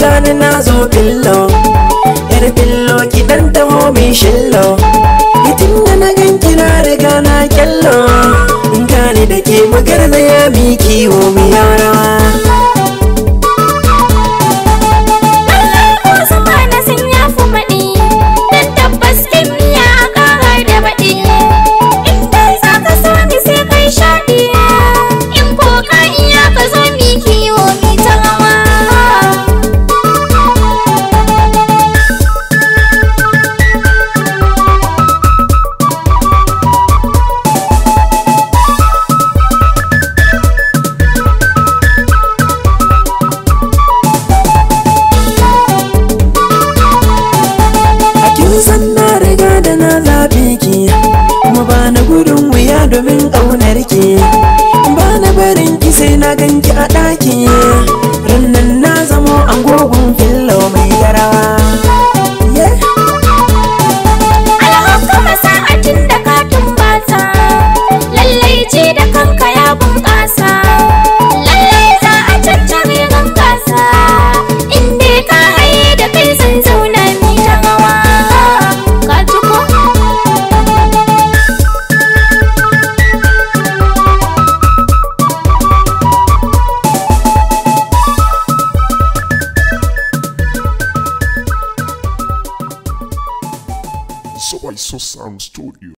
Gani na zo fillo, yar fillo ki dan taho mai shillo. Itin da na ganki na riga na kyallo. In gani da ke magarzaya mi kiwo mi rawa. Lallai ko zuma na san ya fi maɗi, dan tabbas kin miya a ƙara da baɗi. In dai za ka so ni sai kai shaɗi, in ko ka iya ka zo mi kiwo mi ta rawa. A kin san na riga da na zaɓe ki, kuma ba na gudun wuya domin ƙaunar ki. Ba na barin ki sai na ganki a ɗaki. Rannan na zamo angogon fillo mai garawa. Yeah. Alhukuma sa'atin da ka tumbata, lallai ji da kanka ya bunƙasa. Lallai za a caccare gasa, in dai ka haye da kai zan zauna mi ta rawa. Ka ji ko? So I saw Sound Studio.